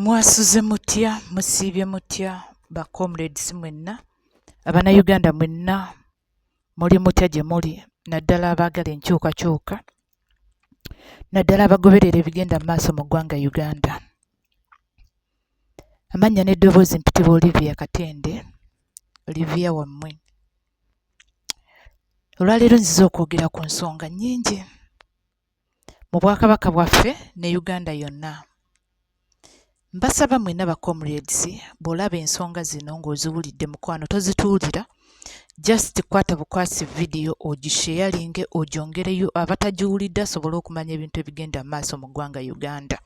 Mwasuze mutya, musiibye mutya ba comrades mwenna, Abannayuganda mwenna muli mutya gye muli naddala abaagala enkyukakyuka, naddala abagoberera ebigenda mu maaso mu ggwanga Uganda. Amannya n'eddoboozi mpitibwa Olivia Katende, Olivia wammwe. Olwaleero nzize okwogera ku nsonga nnyingi mu Bwakabaka bwaffe ne Uganda yonna. Mbasaba mwenna ba comrades bw'olaba ensonga zino ng'oziwulidde mukwano tozituulira, just kwata bukwasi vidiyo ogisheyalinge ogyongereyo abatagiwulidde asobole okumanya ebintu ebigenda mu maaso mu ggwanga Uganda.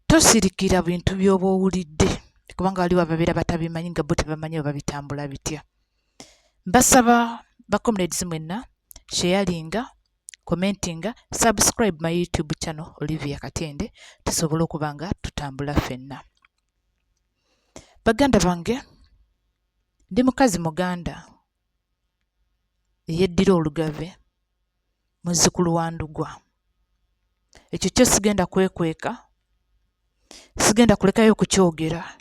Tosirikira bintu by'oba owulidde kubanga waliwo ababeera batabimanyi nga bo tebamanyi oba bitambula bitya. Mbasaba ba comrades mwenna sharinga, commentinga, subscribe my YouTube channel Olivia Katende tusobole okuba nga tutambula ffenna. Baganda bange, ndi mukazi Muganda eyeddira Olugave, muzzukulu wa Ndugwa. Ekyo kyo sigenda kwekweka, sigenda kulekayo kukyogera,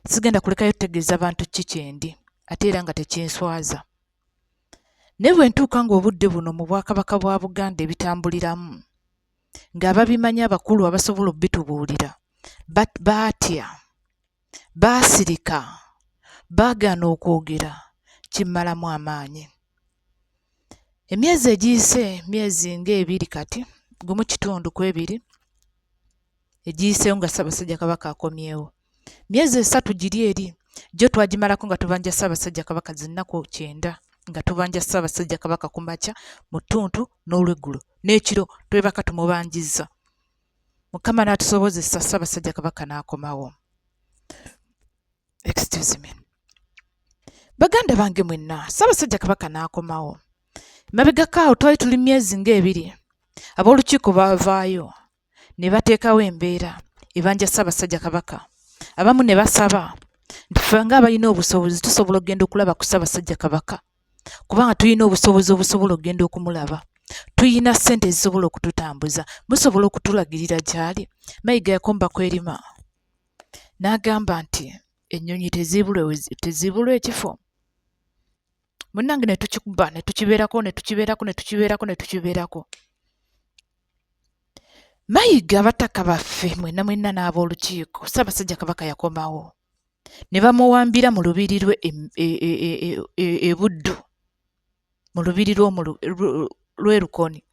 sigenda kulekayo kutegeeza bantu ki kyendi ate era nga tekinswaza. Naye bwe ntuuka ng'obudde buno mu Bwakabaka bwa Buganda ebitambuliramu ng'ababimanyi abakulu abasobola obitubuulira baatya, baasirika, baagaana okwogera, kimmalamu amaanyi. Emyezi egiyise, myezi ng'ebiri kati, gumu kitundu ku ebiri egiyiseewo nga Ssaabasajja Kabaka akomyewo. Myezi 3 giri eri gyo twagimalako nga tubanja Ssaabasajja Kabaka zinnaku 90 nga tubanja Ssaabasajja Kabaka ku makya, mu ttuntu n'olweggulo n'ekiro twebaka tumubanjizza. Mukama n'atusobozesa Ssaabasajja Kabaka n'akomawo. Excuse me. Baganda bange mwenna, Ssaabasajja Kabaka n'akomawo. Emabegako awo twali tuli myezi ng'ebiri, ab'olukiiko baavaayo ne bateekawo embeera ebanja Ssaabasajja Kabaka. Abamu ne basaba nti ffe ng'abalina obusobozi tusobola okugenda okulaba ku Ssaabasajja Kabaka kubanga tulina obusobozi obusobola okugenda okumulaba. Tulina ssente ezisobola okututambuza, musobola okutulagirira gy'ali. Mayiga yakomba kwerima n'agamba nti ennyonyi teziibulwa ekifo. Munnange ne tukikuba ne tukibeerako ne tukibeerako ne tukibeerako ne tukibeerako. Mayiga abataka baffe mwenna mwenna n'ab'olukiiko, Ssaabasajja Kabaka yakomawo ne bamuwambira mu lubiri lwe e Buddu, mu lubiri lw'e Lukoni.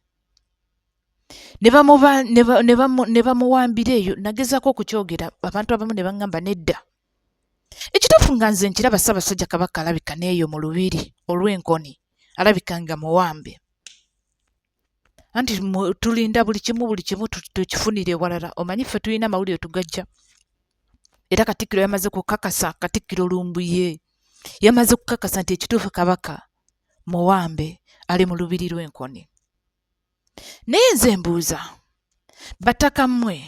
Ne bamuwambira eyo, nagezaako okukyogera abantu abamu ne baŋŋamba nedda. Ekituufu nga nze nkiraba Ssaabasajja Kabaka alabika n'eyo mu lubiri olw'Enkoni, alabika nga muwambe. Anti tulinda buli kimu buli kimu tukifunire ewalala. Omanyi ffe tulina amawulire tugajja. Era Katikkiro yamaze kukakasa, Katikkiro Lumbuye yamaze kukakasa nti ekituufu Kabaka muwambe ali mu lubiri lw'Enkoni. Naye nze mbuuza, bataka mmwe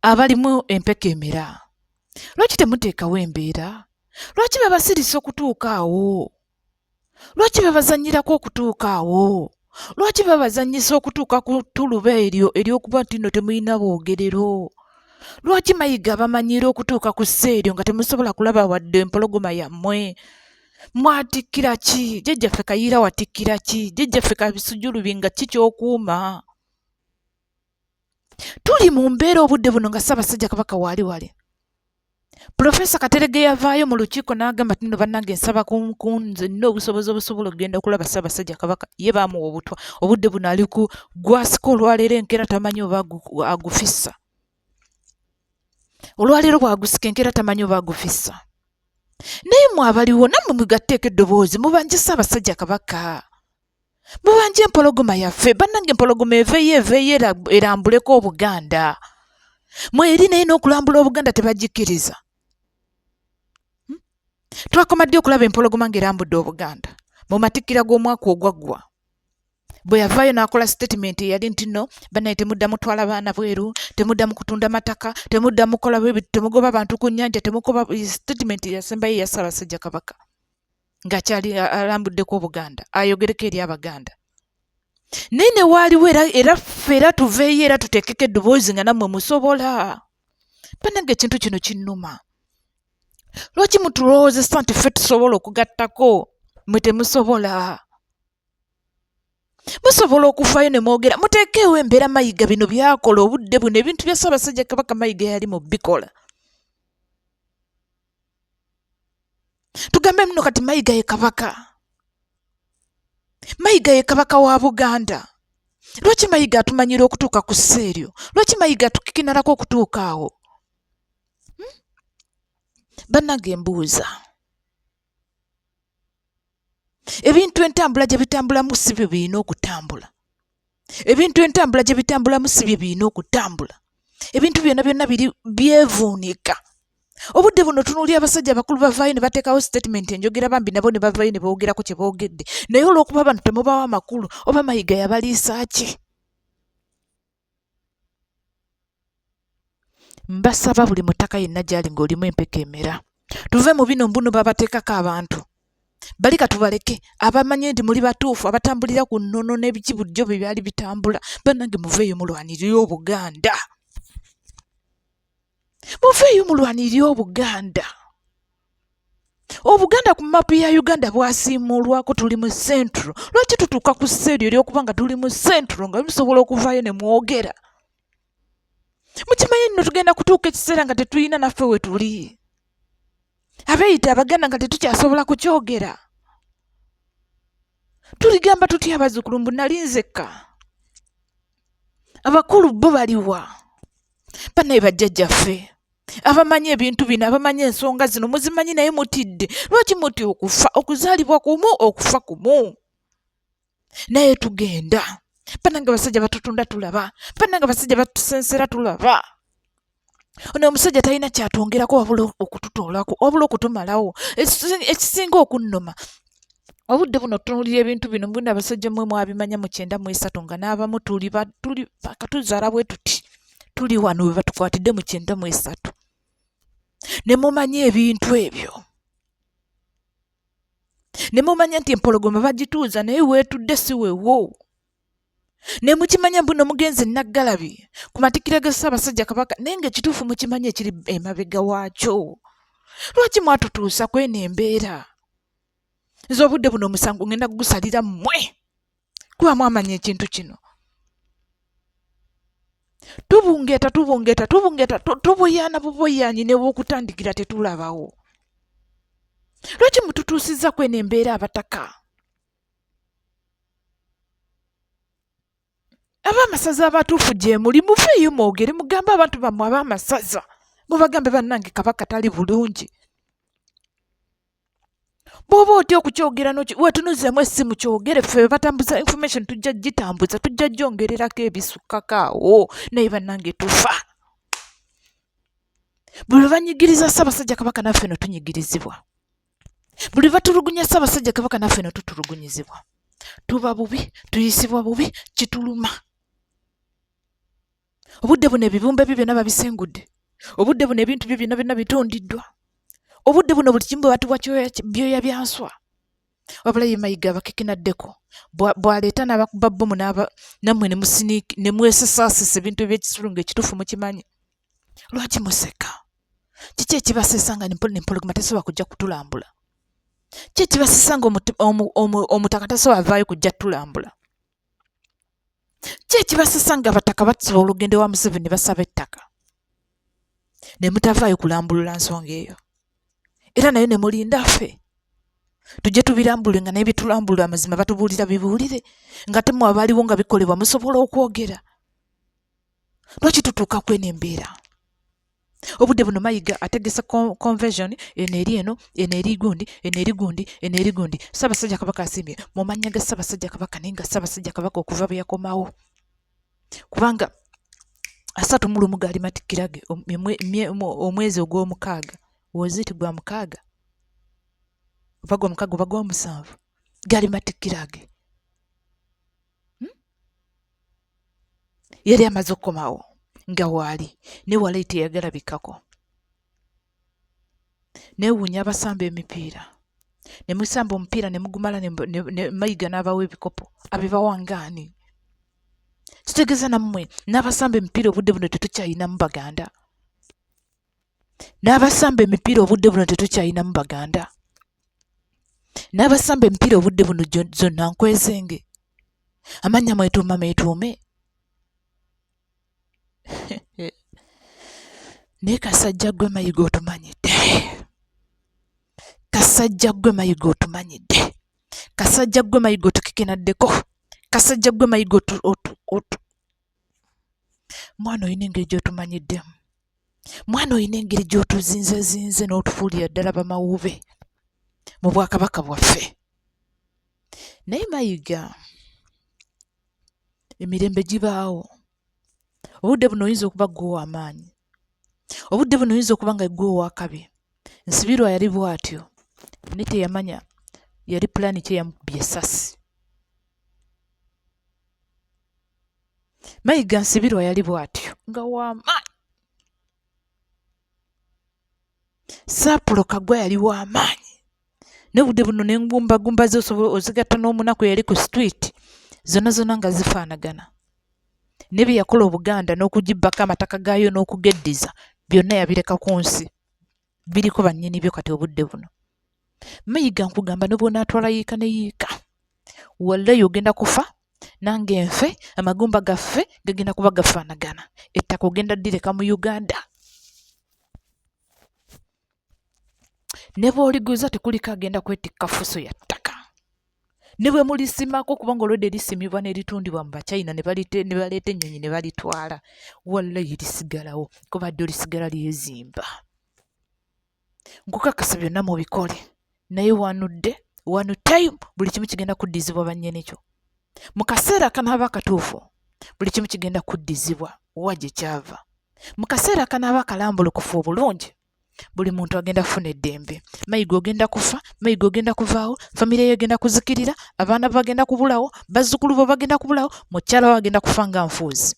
abalimu empeke emera, lwaki temuteekawo embeera? Lwaki babasirisa okutuuka awo? Lwaki babazannyirako okutuuka awo? Lwaki babazannyisa okutuuka ku ttuluba eryo ery'okuba nti nno temulina bwogerero? Lwaki Mayiga abamanyiira okutuuka ku ssa eryo nga temusobola kulaba wadde empologoma yammwe? Mwatikkira ki? Jjajjaffe Kayiira watikkira ki? Jjajjaffe Kasujju nga ki ky'okuuma? Tuli mu mbeera obudde buno nga Ssaabasajja Kabaka waali wali. Pulofeesa Katerege yavaayo mu lukiiko n'agamba nti nno bannange nsaba ku nze nnina obusobozi obusobola okugenda okulaba Ssaabasajja Kabaka. Ye baamuwa obutwa. Obudde buno ali ku gwasika olwaleero enkeera tamanyi oba agufissa. Olwaleero bw'agusika enkeera tamanyi oba agufissa. Naye mmwe abaliwo nammwe mugatteeko eddoboozi mubanje Ssaabasajja Kabaka. Mubanje empologoma yaffe bannange, empologoma eveeyo eveeyo erambuleko Obuganda. Mweri naye n'okulambula Obuganda tebagikkiriza. Twakoma ddi okulaba empologoma ng'erambudde Obuganda? Mu matikkira g'omwaka ogwaggwa bwe yavaayo n'akola sitatimenti eyali nti nno bannaye temuddamu twala baana bweru, temuddamu kutunda mataka, temuddamu kukola bwe temugoba bantu ku nnyanja, temukoba. Sitatimenti yasembayo eya Ssaabasajja Kabaka ng'akyali alambuddeko Obuganda ayogereko eri Abaganda. Naye ne waaliwo era, era ffe era tuveeyo era tuteekeko eddoboozi nga nammwe musobola. Bannange ekintu kino kinnuma. Lwaki mutulowoozesa nti ffe tusobola okugattako mwe temusobola? Musobola okuvaayo ne mwogera, muteekeewo embeera Mayiga bino by'akola obudde buno, ebintu bya Ssaabasajja Kabaka Mayiga yali mu bikola. Tugambe muno kati Mayiga ye Kabaka. Mayiga ye Kabaka wa Buganda. Lwaki Mayiga atumanyira okutuuka ku ssa eryo? Lwaki Mayiga atukikinalako okutuuka awo? Hmm? Bannange mbuuza. Ebintu entambula gye bitambulamu si bye birina okutambula. Ebintu entambula gye bitambulamu si bye birina okutambula. Ebintu byonna byonna biri byevuunika. Obudde buno tunuulira abasajja abakulu bavaayo ne bateekawo sitatimenti enjogera bambi nabo ne bavaayo ne boogerako kye boogedde. Naye olw'okuba abantu temubawa amakulu oba Mayiga yabaliisa ki? Mbasaba buli mutaka yenna gy'ali ng'olimu empeke emera. Tuve mu bino mbuno babateekako abantu. Bali katubaleke abamanyi nti muli batuufu abatambulira ku nnono n'ebiki bulijjo bye byali bitambula. Bannange muveeyo mulwanirire Obuganda. Muveeyo mulwanirire Obuganda. Obuganda ku maapu ya Uganda bwasiimuulwako tuli mu Central. Lwaki tutuuka ku ssa eryo ery'okuba nga tuli mu Central nga musobola okuvaayo ne mwogera? Mukimanyi nno tugenda kutuuka ekiseera nga tetulina naffe we tuli. Abeeyita Abaganda nga tetukyasobola kukyogera. Tuligamba tutya abazzukulu mbu nali nzekka? Abakulu bo baliwa? Bannaye bajjajjaffe abamanyi ebintu bino, abamanyi ensonga zino muzimanyi naye mutidde. Lwaki mutya okufa? Okuzaalibwa kumu, okufa kumu. Naye tugenda. Bannange abasajja batutunda tulaba. Bannange abasajja batusensera tulaba. Ono omusajja talina kyatwongerako wabula okututoolako, wabula okutumalawo. Ekisinga okunnuma obudde buno tutunuulira ebintu bino mbwino abasajja mmwe mwabimanya mu 93 nga n'abamu tuli tuli katuzaala bwe tuti tuli wano we batukwatidde mu 93 ne mumanya ebintu ebyo ne mumanya nti empologoma bagituuza naye weetudde si wewo ne mukimanya mbu no mugenzi Naggalabi ku matikkira ga Ssaabasajja Kabaka naye ng'ekituufu mukimanyi ekiri emabega waakyo. Lwaki mwatutuusa ku eno embeera? Nze obudde buno omusango ngenda kugusalira mmwe kuba mwamanya ekintu kino. Tubungeeta tubungeeta tubungeeta tubuyaana bubuyaanyi ne w'okutandikira tetulabawo. Lwaki mututuusizza ku eno embeera abataka? Ab'amasaza abatuufu gye muli muveeyo mwogere mugambe abantu bammwe ab'amasaza mubagambe bannange Kabaka tali bulungi. Bw'oba otya okukyogera wetunuzeemu essimu kyogere ffe batambuza information tujja gitambuza tujja gyongererako ebisukkako awo naye bannange tufa. Buli lwe banyigiriza Ssaabasajja Kabaka naffe no tunyigirizibwa. Buli batulugunya Ssaabasajja Kabaka naffe no tutulugunyizibwa. Tuba bubi, tuyisibwa bubi, kituluma. Obudde buno ebibumbe byo byonna babisengudde. Obudde buno ebintu byo byonna byonna bitundiddwa. Obudde buno buli kimu batuwa byoya bya nswa. Wabula ye Mayiga abakekenaddeko bw'aleeta n'abakuba bbomu nammwe ne mwesesaasesa ebintu eby'ekisiru ng'ekituufu mukimanyi. Lwaki museka? Kiki ekibasesa nga empologoma tesobola kujja kutulambula? Ki ekibasesa nga omutaka tasobola avaayo kujja kutulambula? Ki ekibasesa nga abataka basobola olugendo ewa Museveni ne basaba ettaka ne mutavaayo kulambulula nsonga eyo era nayo ne mulinda ffe tujje tubirambulule nga naye bitulambulula amazima batubuulira bibuulire nga temwe abaliwo nga bikolebwa musobola okwogera. Lwaki tutuuka kweno embeera? Obudde buno Mayiga ategese convention eno eri eno eno eri gundi eno eri gundi eno eri gundi. Ssaabasajja Kabaka asiimye mu mannya ga Ssaabasajja Kabaka naye nga Ssaabasajja Kabaka okuva bwe yakomawo kubanga 31 gaali matikkira ge omwezi ogw'omukaaga woziti gwa mukaaga oba gwa mukaaga oba gwa musanvu gaali matikkira ge. Yali amaze okukomawo nga waali naye walayi teyagalabikako. Neewuunya abasamba emipiira ne musamba omupiira ne mugumala ne Mayiga n'abawa ebikopo abibawa ng'ani? Kitegeeza nammwe n'abasamba emipiira obudde buno tetukyayinamu Baganda. N'abasamba emipiira obudde buno tetukyayinamu Baganda. N'abasamba emipiira obudde buno zonna nkwezenge. Amannya mwetuuma meetuume. Naye kasajja ggwe Mayiga otumanyidde. Kasajja ggwe Mayiga otumanyidde. Kasajja ggwe Mayiga otukekenaddeko. Kasajja ggwe Mayiga otu otu otu mwana olina engeri gy'otumanyiddemu. Mwana olina engeri gy'otuzinzezinze n'otufuulira ddala bamawuube mu bwakabaka bwaffe. Naye Mayiga emirembe gibaawo. Obudde buno oyinza okuba ggwe ow'amaanyi. Obudde buno oyinza okuba nga ggwe ow'akabi. Nsibirwa yali bw'atyo naye teyamanya yali pulaani ki eyamukubye essasi. Mayiga Nsibirwa yali bw'atyo nga w'amaanyi. Saapulo Kaggwa yali w'amaanyi naye obudde buno n'engumbagumba ze osobola ozigatta n'omunaku eyali ku street zonna zonna nga zifaanagana. Ne bye yakola Obuganda n'okugibbako amataka gaayo n'okugeddiza byonna yabireka ku nsi. Biriko bannyini byo kati obudde buno. Mayiga nkugamba ne bw'onaatwala yiika ne yiika wallayi ogenda kufa nange nfe amagumba gaffe gagenda kuba gafaanagana ettaka ogenda ddireka mu Uganda ne bw'oliguza tekuliko agenda kwetikka fuso ya ttaka ne bwe mulisimako kubanga olwedde lisimibwa ne litundibwa mu bachina ne baleeta ennyonyi ne balitwala wallayi lisigalawo kuba ddyo lisigala lyezimba nkukakasa byonna mubikole naye wanudde wanu time buli kimu kigenda kuddizibwa bannyinikyo mu kaseera akanaaba akatuufu buli kimu kigenda kuddizibwa wa gye kyava mu kaseera akanaaba akalambulukufu obulungi buli muntu agenda kufuna eddembe mayiga ogenda kufa mayiga ogenda kuvaawo famire yo egenda kuzikirira abaana bagenda kubulawo bazzukulu bo bagenda kubulawo mukyala wo agenda kufa nga nfuuzi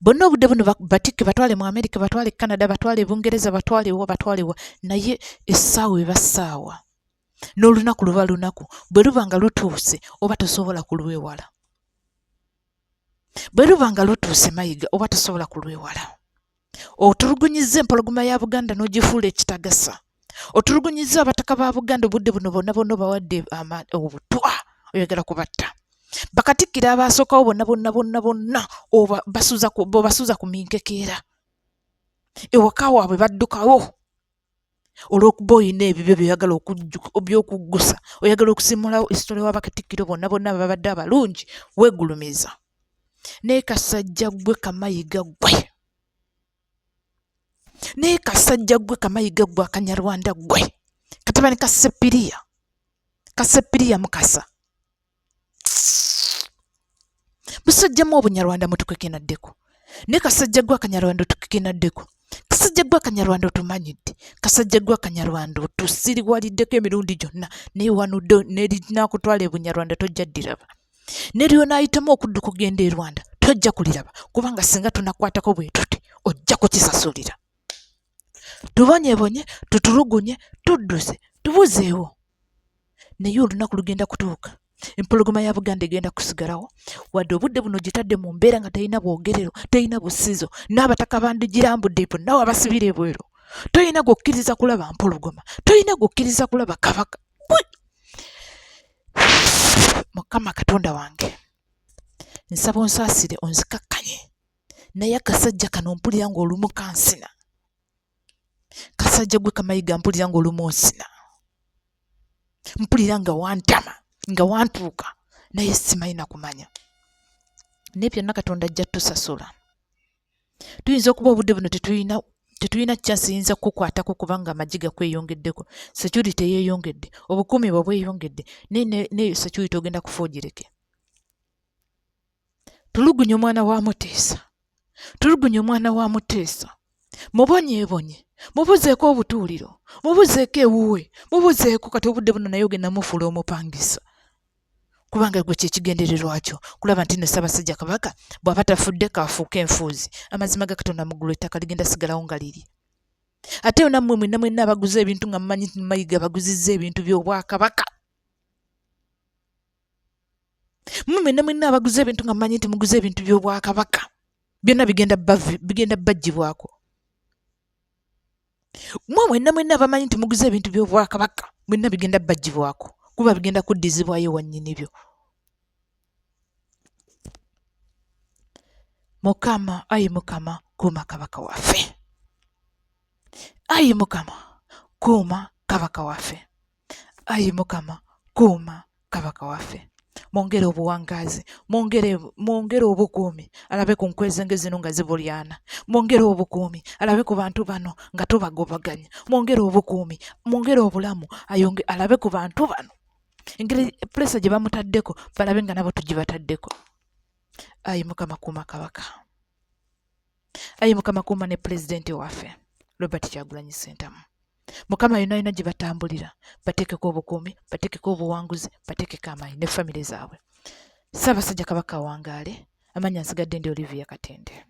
bonna obudde buno batikke batwale mu amerika batwale canada batwale bungereza batwale wa batwale wa naye essaawa eba ssaawa n'olunaku luba lunaku bwe luba nga lutuuse oba tosobola kulwewala bwe luba nga lutuuse mayiga oba tosobola kulwewala otulugunyizza empologoma ya buganda n'ogifuula ekitagasa otulugunyizza abataka ba buganda obudde buno bonna bonna obawadde obutwa oyagala kubatta bakatikkiro abaasookawo bonna bonna bonna bonna obasuza ku minkekeera ewaka waabwe baddukawo olw'okuba olina ebibyo byoyagala obyokuggusa oyagala okusimulawo isitole wa bakatikkiro bonna bonna ababadde abalungi weegulumiza naye kasajja ggwe kamayiga ggwe naye kasajja ggwe kamayiga ggwe akanyarwanda ggwe katabani ka sepiriya kasepiriya mukasa musajjamu obunyarwanda mutukekenaddeko naye kasajja gwe akanyarwanda otukekenaddeko kasajja gwe akanyarwanda otumanyidde kasajja gwe akanyarwanda otusiriwaliddeko emirundi gyonna naye wanudde nerinakutwala ebunyarwanda tojja ddiraba ne lyonaayitamu okudduka okugenda e rwanda tojja kuliraba kubanga singa tunakwatako bwe tuti ojja kukisasulira tubonyebonye tutulugunye tudduse tubuzeewo naye olunaku lugenda kutuuka empologoma ya buganda egenda kusigalawo wadde obudde buno gitadde mu mbeera nga terina bwogerero terina busizo n'abataka bandigirambudde bonna wabasibira ebweru tolina gwokkiriza kulaba mpologoma tolina gwokkiriza kulaba kabaka mukama katonda wange nsaba onsaasire onzikakkanye naye akasajja kano mpulira ng'olumu kansina kasajja gwe kamayiga mpulira ng'olumu onsina mpulira nga wantama nga wantuuka naye simanyi nakumanya naye byonna katonda ajja tusasula tuyinza okuba obudde buno tetulina tetulina chance yinza kukukwatako kubanga amagye gakweyongeddeko security eyeyongedde obukuumi bwe bweyongedde naye neyo security ogenda kufa ogireke Tulugunya omwana wa Muteesa. Tulugunya omwana wa Muteesa. Mubonyeebonye. Mubuzeeko obutuuliro. Mubuzeeko ewuwe. Mubuzeeko kati obudde buno naye ogenda mufuula omupangisa. Kubanga gwe kyekigendererwa kyo kulaba nti no Ssaabasajja Kabaka bw'aba tafudde kaafuuke enfuuzi. Amazima ga Katonda mu ggulu ettaka ligenda sigalawo nga liri. Ate nammwe mwenna mwenna abaguze ebintu nga mumanyi nti Mayiga abaguzizza ebintu by'Obwakabaka. Mmwe mwenna mwenna abaguze ebintu nga mumanyi nti muguze ebintu by'Obwakabaka, byonna bigenda bigenda baggyibwako. Mmwe mwenna mwenna abamanyi nti muguze ebintu by'Obwakabaka, mwenna bigenda baggyibwako, kuba bigenda kuddizibwayo ewa nnyinibyo. Mukama, ayi Mukama, kuuma Kabaka waffe. Ayi Mukama, kuuma Kabaka waffe. Ayi Mukama, kuuma Kabaka waffe. Mwongere obuwangaazi, mwongere, mwongere obukuumi, alabe ku nkwezenge zino nga zibulyana. Mwongere obukuumi, alabe ku bantu bano nga tubagobaganya. Mwongere obukuumi, mwongere obulamu, ayonge, alabe ku bantu bano. Engeri pulesa gye bamutaddeko, balabe nga nabo tugibataddeko. Ayi Mukama, kuuma Kabaka. Ayi Mukama, kuuma ne Pulezidenti waffe Robert Kyagulanyi Ssentamu. Mukama, yonna yonna gye batambulira bateekeko obukuumi, bateekeko obuwanguzi, bateekeko amaanyi ne famire zaabwe. Ssaabasajja Kabaka awangaale. Amannya nsigadde ndi Olivia Katende.